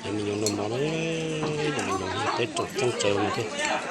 Me nyuam noj mov na, me nyuam teb rau txeeb tsawv no thiab.